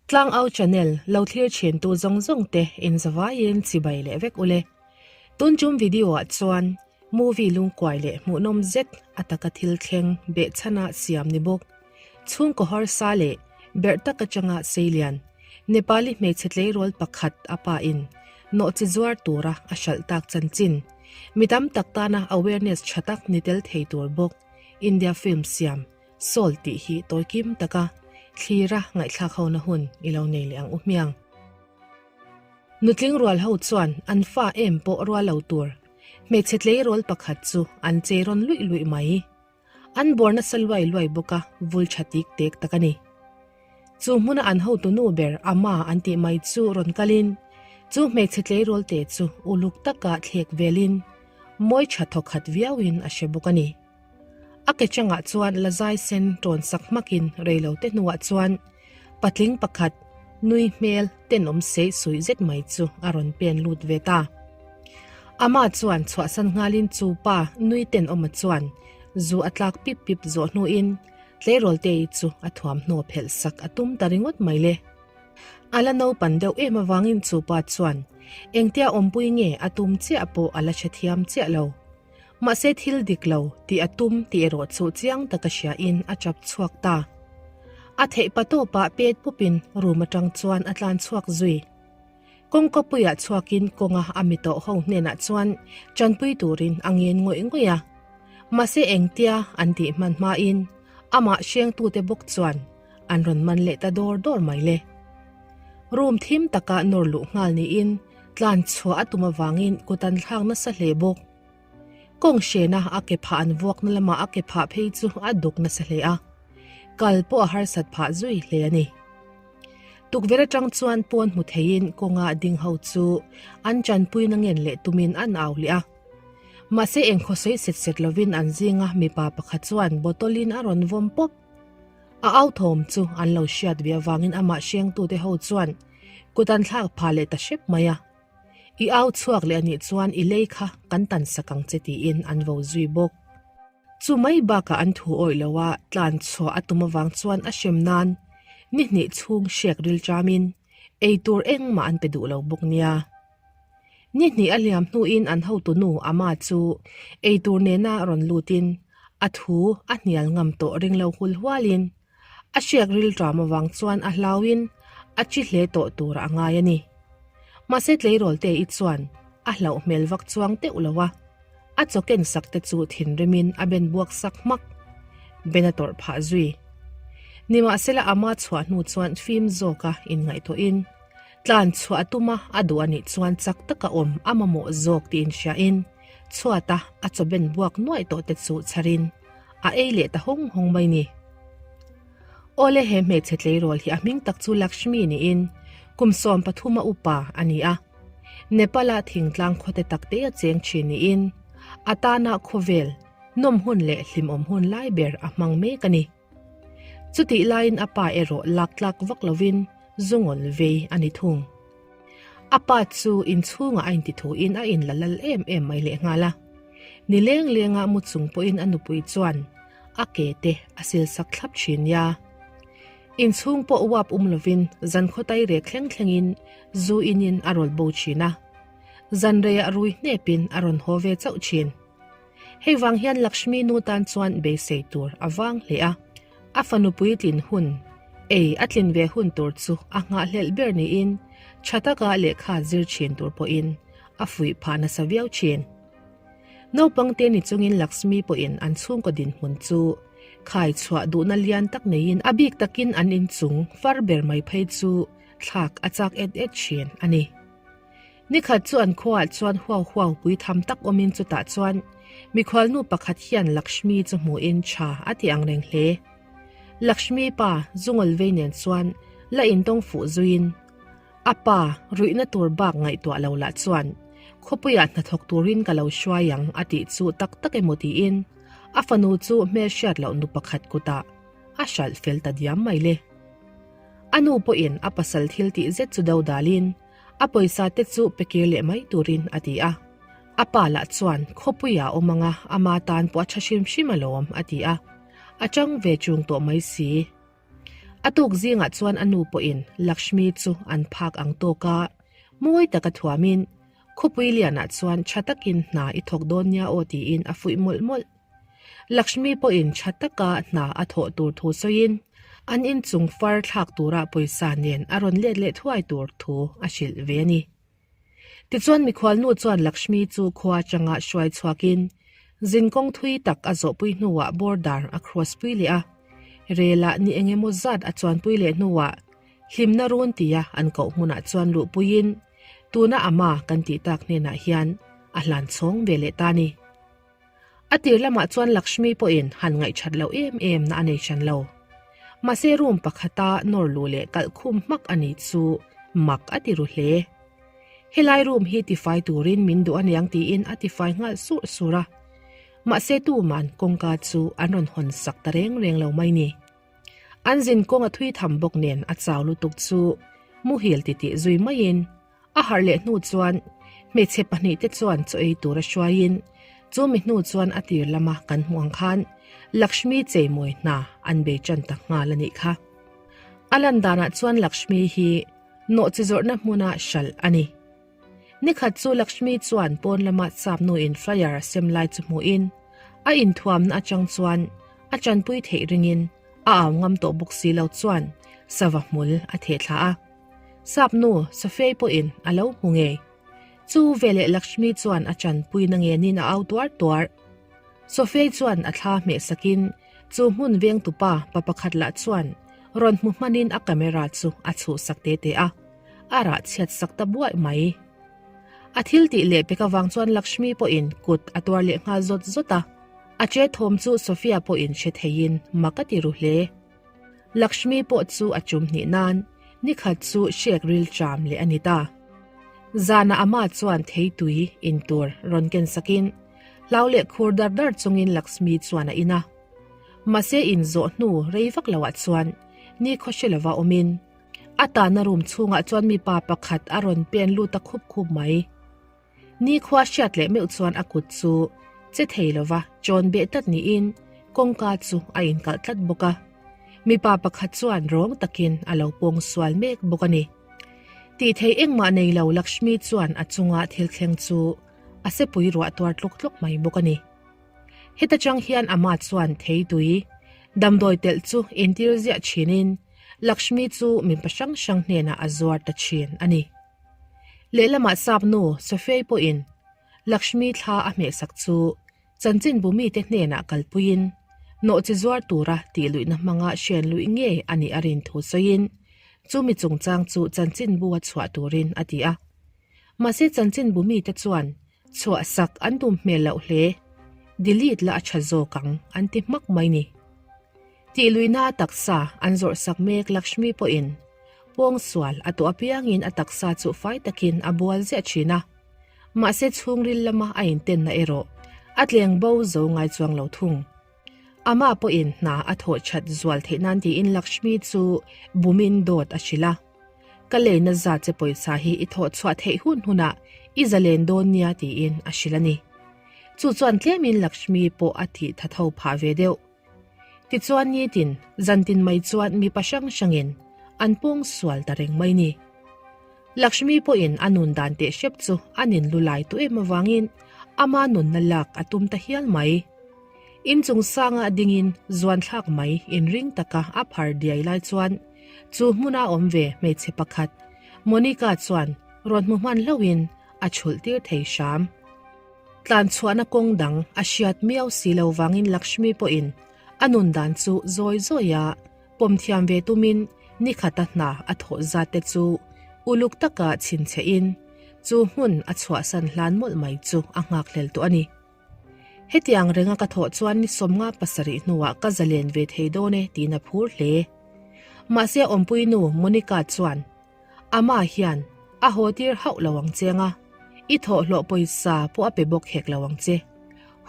Tlangau channel lo thlir thin tu zawng zawng te in zavaiin chibai leh vek ule. Tun tum video ah chuan movie lungkuai leh hmuhnawm zet a taka thil thleng behchhana siam ni bawk. Chhungkaw harsa leh berh tak atanga seilian Nepali hmeichhe tleirawl pakhat a pa in nawhchi zuar tura a hralh tak chanchin mi tam tak tana awareness tha tak ni tel thei tur bawk India film siam Sawl tih hi tawi kim taka thlira ngaihthlak hona hun i lo nei leh ang u hmiang. Nutling rual ho chuan an fa em pawh rual lo tur hmeichhe tleirawl pakhat chu an chei rawn luih luih mai. An bawr nasa luai luai bawk a, vul tha tik tek tak a ni. Chu hmuna an hotu nu ber Ama an tih mai chu rawn kalin chu hmeichhe tleirawl te chu uluk taka thlek velin mawi tha thawkhat viauin a hre bawk a ni. A ke changah chuan la zai sen tawn sak hmakin reilo te hnuah chuan patling pakhat nui hmel tenawm sei suih zet mai chu a rawn pen lut ve ta. Ama chuan chhuahsan nghalin chu pa nui tenawma chuan zu a tlak pip pip zawh hnuin tleirawl te chu a thuamhnaw phelh sak a tum ta ringawt mai le. A la naupan deuh em avangin chu pa chuan engtia awmpui nge a tum chiah pawh a la hrethiam chiah lo. Mahse thil dik lo tih a tum tih erawh chu chiang taka hriain a chap chhuak ta. A theih pa tawpah pet pupin room atang chuan a tlan chhuak zui. Kawngka puiah chhuakin kawnga a mi tawh ho hnenah chuan tanpui turin a ngen ngawih ngawih a. Mahse engtia an tih hman hmain amah hrengtute bawk chuan an rawn man leh ta dawr dawr mai le. Room thim taka nawr luh nghal niin tlan chhuah a tum avangin kut an thlak nasa hle bawk. Kawng hrena a ke phah an vuakna lamah a ke phah phei chu a duk nasa hle a, kal pawh a harsat phah zui hle a ni. Tukverh atang chuan pawn hmu theiin kawnga ding ho chu an tanpuina ngen leh tumin an au leh a. Mahse engkhaw sawi set set lovin an zinga mipa pakhat chuan bottle in a rawn vawm pawp. A au thawm chu an lo hriat ve avangin amah hrengtute ho chuan kut an thlak phah leh ta hrep mai a. I au chhuak leh anih chuan i lei kha kan tan sak ang che tiin an vo zui bawk. Chu mai bakah an thu awih lo a, tlan chhuah a tum avang chuan a hrem nan ni hnih chhung hrek ril chamin ei tur engmah an pe duh lo bawk nia. Ni hnih a hliam hnuin an hotu nu Ama chu ei tur nena rawn lutin a thu a hnial ngam tawh ring lo hul hualin A hriak rilṭam avang chuan a hlauin a chi hle tawh tur a ngai a ni. Mahse tleirawl te i chuan a hlauh hmel vak chuang teuh lo a, a chaw ken sak te chu thinrimin a ben buak sak hmak. Ben a tawrh phah zui. Nimahsela ama chhuah hnu chuan fim zawka inngaihtuahin tlan chhuah a tum a, a duh a nih chuan chak taka awm a mamawh zawk tih inhriain chhuata a chaw ben buak nuaih tawh te chu chharin A ei leh ta hawng hawng mai ni. Awle he hmeichhe tleirawl hi a hming tak chu Lakshmi niin kum 13 a upa a ni a. Nepal-a thingtlang khawte takte a cheng thin niin a tana khawvel nawm hun leh hlimawm hun lai ber a hmang mek a ni. Chutih laiin a pa erawh lak tlak vak lovin zungawl vei a ni thung. A pa chu inchhungah a intithuin a inla lal em em mai lehnghal a. Ni leng lenga mu chung pawhin a nupui chuan a ke te a sil sak thlap thin nia. Inchhung pawh uap um lovin zan khawtai rek thleng thlengin zu inin a rawl bo thin a. Zan reiah rui hnepin a rawn haw ve chauh thin. Hei vang hian Lakshmi nu tan chuan beisei tur a vang hle a. A fanu puitlin hun, ei a tlin ve hun tur chu a nghahhlelh ber niin tha taka lehkha zir thin tur pawhin a fuih phah nasa viau thin. Naupang te ni chungin Lakshmi pawhin an chhungkaw dinhmun chu khai chhuah duhna lian tak neiin a bik takin an inchung far ber mai phei chu thlak a chak et et thin a ni. Nikhat chu an khuaah chuan huau huau pui tham tak awmin chutah chuan mikhualnu pakhat hian Lakshmi chu hmuhin tha a ti ang reng hle. Lakshmi pa Zungawlvei nen chuan la intawng fuh zuiin a pa ruihna tur bak ngaihtuah lo lah chuan khawpuiah hnathawk turin ka lo hruai ang a tih chu tak tak emaw tiin a fanu chu hmelhriat loh nu pakhat kutah a hralh fel ta diam mai le. A nu pawhin a pasal thil tih zet chu dodalin A pawisa te chu pe kir leh mai turin a ti a. A pa lah chuan khawpuia awm anga ama tan pawh a tha hrim hrim alawm a ti a. A chang ve chung tawh mai si. A tuk zingah chuan a nu pawhin Lakshmi chu an phak ang tawk a, mawi taka thuamin khawpui lianah chuan tha takin hna i thawk dawn nia aw tiin a fuih mawlh mawlh. Lakshmi pawhin tha taka hna a thawh tur thu sawiin an inchung far thlak tura pawisa nen a rawn let leh thuai tur thu a hrilh ve a ni. Tichuan mikhualnu chuan Lakshmi chu khua atanga hruai chhuakin zinkawng thui tak a zawhpui hnuah border a cross pui leh a, relah ni eng emaw zat a chuanpui leh hnuah hlimna run tia an koh hmunah chuan luhpuiin tuna ama kan tih tak hnenah hian a hlan chhawng ve leh ta a ni. A tir lamah chuan Lakshmi pawhin han ngaihṭhat loh em em na a nei hran lo. Mahse room pakhata nawr luh leh kalh khum hmak a nih chu mak a ti ru hle. Helai room hi tifai turin min duh aniang tiin a tifai nghal surh surh a. Mahse tuman kawngka chu an rawn hawn sak ta reng reng lo mai ni. An zin kawng a thui tham bawk nen a chau lutuk chu muhil titih zui maiin A harh leh hnu chuan hmeichhe pahnihte chuan chaw ei tura hruaiin chu mi hnu chuan a tir lama kan hmuh ang khan Lakshmi cheimawi hna an bei tan ta nghal a nih kha. A lan danah chuan Lakshmi hi nawhchi zawrhna hmuna hralh a ni. Nikhat chu Lakshmi chuan pawn lama chap nuin flyer a sem lai chu hmuhin a inthuamna atang chuan a tanpui theih ringin a au ngam tawh bawk si lo chuan sava hmul a theh thla a. Sap nu Safei pawhin a lo hmu ngei. Chu veleh Lakshmi chuan a chanpuina ngenin a au tuar tuar. Safei chuan a thla hmeh sakin chu hmun vengtupa pa pakhat lah chuan rawn hmu hmanin a camera chu a chhuhsak te te a, a rah chhiat sak ta buaih mai. A thil tih leh pek avang chuan Lakshmi pawhin kut a tuar leh nghal zawt zawt a, a che thawm chu Sophia pawhin hre theiin mak a ti ru hle. Lakshmi pawh chu a chum hnih nan nikhat chu hrek ril ṭam leh a ni ta. Zanah ama chuan theitui in tur rawn ken sakin hlau leh khur dar dar chungin Lakshmi chuan a in a. Mahse in zawh hnu rei vak loah chuan nikhaw hre lova awmin a tahna room chhungah chuan mipa pakhat a rawn pen lut a khup khup mai. Nikhua hriat leh meuh chuan a kut chu che thei lova chawn beh tlat niin kawngka chu a inkalh tlat bawk a. Mipa pakhat chuan rawng takin a lo pawng sual mek bawk a ni. Tih theih engmah nei lo Lakshmi chuan a chunga thil thleng chu a sepui ruah tuar tluk tluk mai bawk a ni. Heta chang hian ama chuan theitui damdawi telh chu intir ziah thinin Lakshmi chu mipa hrang hrang hnenah a zuar ta thin a ni. Lehlamah sap nu Sophia-i pawhin Lakshmi thla a hmehsak chu chanchinbu mite hnenah kalpuiin nawhchi zuar tura tih luihna hmanga hrian luih ngei a nih a rin thu sawiin chumi chungchang chu chanchinbu a chhuah turin a ti a. Mahse chanchinbu mite chuan chhuahsak an tum hmel loh hle, delete la a tha zawk ang an ti hmak mai ni. Tih luihna a taksa an zawrhsak mek Lakshmi pawhin pawngsual a tuah apiangin a taksa chu fai takin a bual ziah thin a, mahse chhungril lama a intenna erawh a tleng bo zo ngai chuang lo thung. Amah pawhin hna a thawh that zual theih nan tiin Lakshmi chu bumin dawt a hrilh a, Ka leina zat che pawisa hi i thawh chhuah theih hun hunah i zalen dawn nia tiin a hrilh a ni. Chu chuan tlemin Lakshmi pawh a tih tha tho phah ve deuh. Tichuan nitin zantin mai chuan mipa hrang hrangin an pawng sual ta reng mai ni. Lakshmi pawhin a nun dan teh hrep chu a nin lu lai tu em avangin ama nunna lak a tum ta hial mai. Inchung sanga dingin zuan thlak mai inring taka a phar diai lai chuan chu hmuna awm ve hmeichhe pakhat Monica chuan rawn hmu hman hlauhin a chhulh tir thei hram. Tlan chhuahna kawng dang a hriat miau si lo vangin Lakshmi pawhin a nun dan chu zawi zawi a pawm thiam ve tumin nikhata hna a thawh zat te chu uluk taka chhinchhehin chu hmun a chhuahsan hlan mawlh mai chu a nghakhlel tawh a ni. Hetiang renga ka thawh chuan ni 57 hnuah ka zalen ve thei dawn e tiin a phur hle. Mahse awmpui nu Monica chuan Amah hian a haw tir hauh lo ang che anga, i thawhhlawh pawisa pawh a pe bawk hek lo ang che.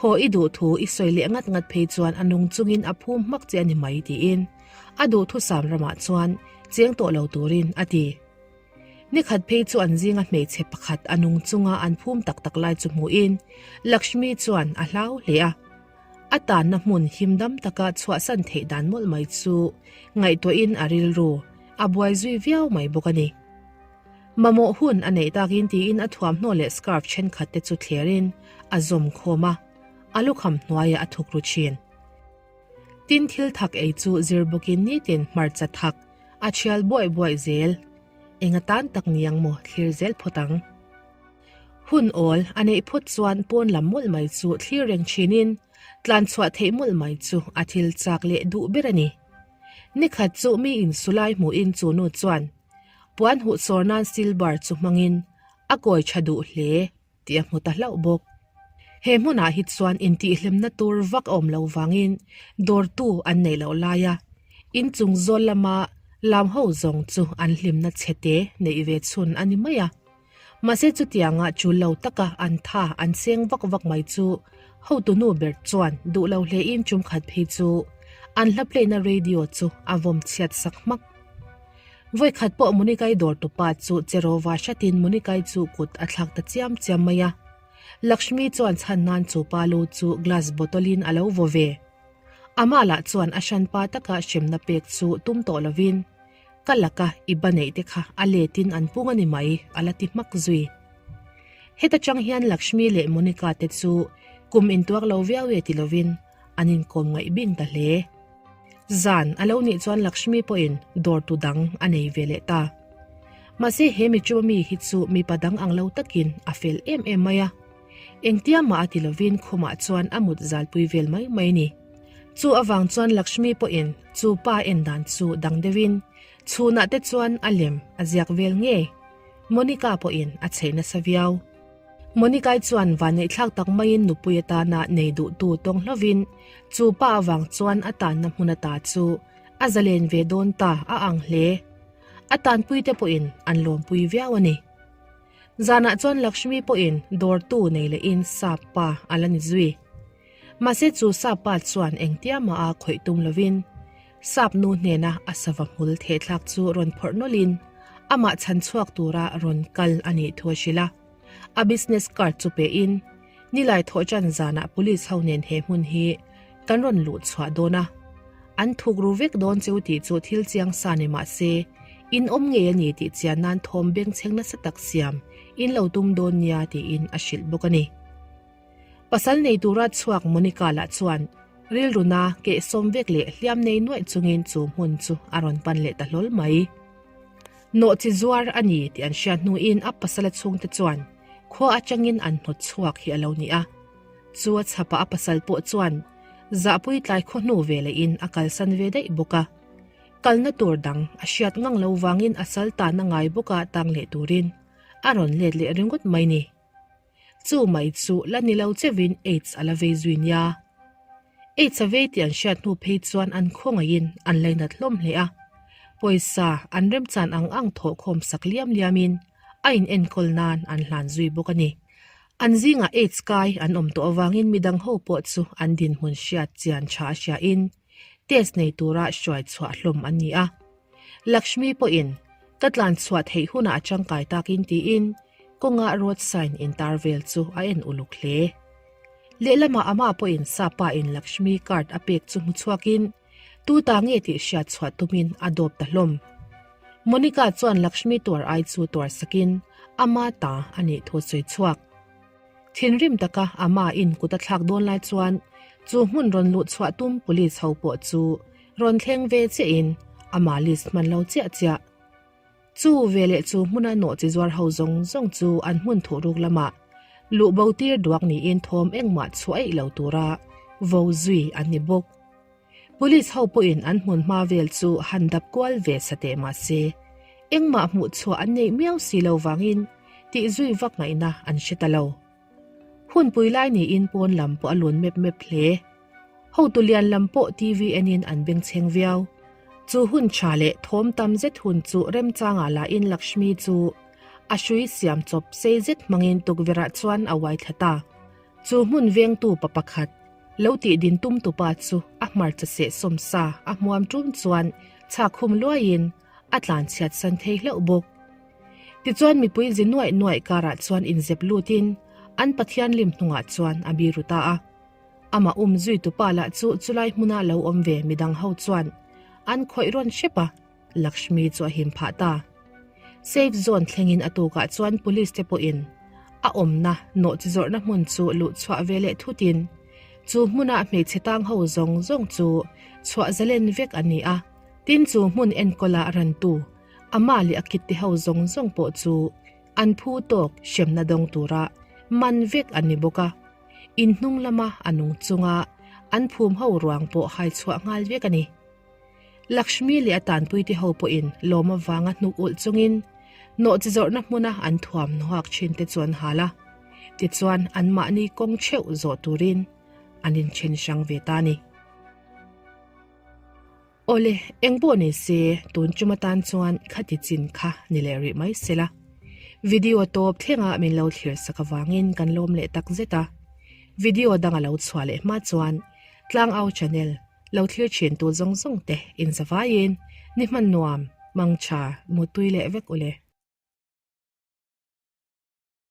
Haw i duh thu i sawi leh ngat ngat phei chuan a nung chungin a phum hmak che a ni mai tiin a duhthusam ramah chuan cheng tawh lo turin a ti. Nikhat phei chu an zinga hmeichhe pakhat a nung chunga an phum tak tak lai chu hmuhin Lakshmi chuan a hlau hle a. A tanna hmun him dam taka chhuahsan theih dan mawlh mai chu ngaihtuahin a rilru a buai zui viau mai bawk a ni. Mamawh hun a neih takin tiin a thuamhnaw leh scarf thenkhat te chu thlerin a zawm khawm a, a lukham hnuaiah a thuk ru thin. Tin thil thak ei chu zir bawkin nitin hmarcha thak a thial buaih buaih zel. Eng atan tak ni ang maw thlir zel phawt ang. Hun awl a neih phawt chuan pawn lam mawlh mai chu thlir reng thinin tlan chhuah theih mawlh mai chu a thil chak leh duh ber a ni. Nikhat chu mi insulai hmuhin chu nu chuan puan huh sawr nan silver chu hmangin a kawi tha duh hle tih a hmu ta hlauh bawk. He hmunah hi chuan intihhlimna tur vak a awm lo vangin dawrtu an neih loh laia inchung zawl lama lam ho zawng chu an hlimna chhete neih ve chhun a ni mai a. Mahse chutianga chul lo taka an tha an seng vak vak mai chu hotunu ber chuan duh lo hlein chumkhat phei chu an hla play-na radio chu a vawm chhiat sak hmak. Vawikhat pawh Munikai dawrtupa chu Cherova hratin Munikai chu kut a thlak ta chiam chiam mai a. Lakshmi chuan chhan nan chu pa lu chu glass bottle-in a lo vaw ve. Amah lah chuan a hranpa taka hremna pek chu tum tawh lovin Ka laka i ba neih te kha a letin an pung a ni mai, a la ti hmak zui. Heta chang hian Lakshmi leh Monica te chu kum intuak lo viau e ti lovin an inkawm ngaih bing ta hle. Zan a lo nih chuan Lakshmi pawhin dawrtu dang a nei ve leh ta. Mahse he michuma mi hi chu mipa dang ang lo takin a fel em em mai a. Engtia mah a ti lovin khumah chuan a mut zalpui vel mai mai ni. Chu avang chuan Lakshmi pawhin chu pa en dan chu dang deuhin chhunah te chuan a lem a ziak vel ngei. Monica pawhin a chheih nasa viau. Monica-i chuan vanneihthlak tak maiin nupui atana nei duhtu tawng hlovin chu pa avang chuan a tanna hmun ata chu a zalen ve dawn ta a ang hle. A tanpuite pawhin an lawmpui viau a ni. Zanah chuan Lakshmi pawhin dawrtu nei lehin sap pa a la ni zui. Mahse chu sap pa chuan engtia mah a khawih tum lovin sap nu hnena a sava hmul thehthlak chu rawn phawrh nawlhin amah chhan chhuak tura rawn kal a nih thu a hrilh a. A business card chu pehin Nilai thawhṭan zanah police ho nen he hmun hi kan rawn luh chhuah dawn a, an thuk ru vek dawn cheu tih chu thil chiang sa ni mah se, in awm ngei a ni tih chian nan thawm bengchheng nasa tak siam in lo tum dawn nia tiin a hrilh bawk a ni. Pasal nei tura chhuak Monica lah chuan rilruna kehsawm vek leh hliam nei nuaih chungin chu hmun chu a rawn pan leh ta hlawl mai. Nawhchi zuar a ni tih an hriat hnuin a pasala chhungte chuan khua atangin an hnawt chhuak hi a lo ni a. Chu a chhapah a pasal pawh chuan zahpui tlai khaw hnu ve lehin a kalsan ve daih bawk a. Kalna tur dang a hriat ngang lo vangin a sal tan a ngai bawk a tang leh turin a rawn let leh ringawt mai ni. Chu mai chu la ni lo chevin AIDS a la vei zui nia. AIDS a vei tih an hriat hnu phei chuan an khawngaihin an lainat hlawm hle a. Pawisa an remchan ang ang thawhkhawm sak liam liamin a in enkawl nan an hlan zui bawk a ni. An zingah AIDS kai an awm tawh avangin midang ho pawh chu an dinhmun hriat chian tha a hriain test nei tura hruai chhuah hlawm an ni a. Lakshmi pawhin ka tlan chhuah theih hunah a tangkai takin tiin kawnga road sign intar vel chu a en uluk hle. Lehlamah amah pawhin Sapa in Lakshmi card a pek chu hmu chhuakin tu ta nge tih hriat chhuah tumin a dawp ta hlawm. Monica chuan Lakshmi tuar ai chu tuar sakin ama ta a nih thu a sawi chhuak. Thinrim taka ama in kut a thlak dawn lai chuan chu hmun rawn luh chhuah tum police ho pawh chu rawn thleng ve chiahin ama list hman lo chiah chiah. Chu veleh chu hmuna nawhchi zuar ho zawng zawng chu an hmun thuh ruk lamah luh bo tir duak niin thawm engmah chhuah eih lo tura vo zui an ni bawk. Police ho pawhin an hmun hma vel chu han dap kual ve sa teh mah se, engmah hmuh chhuah an neih miau si lo vangin tih zui vak ngaihna an hre ta lo. Hunpui lai niin pawn lam pawh a lun mep mep hle. Hotu lian lam pawh TV enin an bengchheng viau. Chu hun tha leh thawm tam zet hun chu remchangah lahin Lakshmi chu a hrui siam chawp sei zet hmangin tukverhah chuan a uai thla ta. Chu hmun vengtu pa pakhat lo tih din tum tupa chu a hmarcha seh sawm sa a hmuam tum chuan chhak khum luaiin a tlan chhiat san thei hlauh bawk. Tichuan mipui zi nuaih nuaih karah chuan inzep lutin an Pathian lim hnungah chuan a biru ta a. Amah um zui tupa lah chu chulai hmuna lo awm ve midang ho chuan an khawih rawn hrep a, Lakshmi chu a him phah ta. Safe zone thlengin a tukah chuan police te pawhin a awmna nawhchi zawrhna hmun chu luh chhuah ve leh thutin chu hmuna hmeichhe tang ho zawng zawng chu chhuah zalen vek an ni a. Tin chu hmun enkawla rantu amah leh a kit te ho zawng zawng pawh chu an phu tawk hremna dawng tura man vek an ni bawk a. In hnung lama a nung chunga an phum ho ruang pawh hai chhuah nghal vek a ni. Lakshmi leh a tanpuite ho pawhin lawm avanga hnuk ulh chungin nawhchi zawrhna hmuna an thuam nawhak thin te chu an hal a, tichuan anmahni kawng theuh zawh turin an inthen hrang ve ta a ni. Awle, eng pawh ni se, tun tum atan chuan khati chin kha ni leh rih mai se la. Video tawp thlenga min lo thlir sak avangin kan lawm leh tak zet a. Video dang a lo chhuah leh hma chuan Tlangau Channel lo thlir thin tu zawng zawng te inzavaiin ni hman nuam, mangtha, mutui leh vek ule.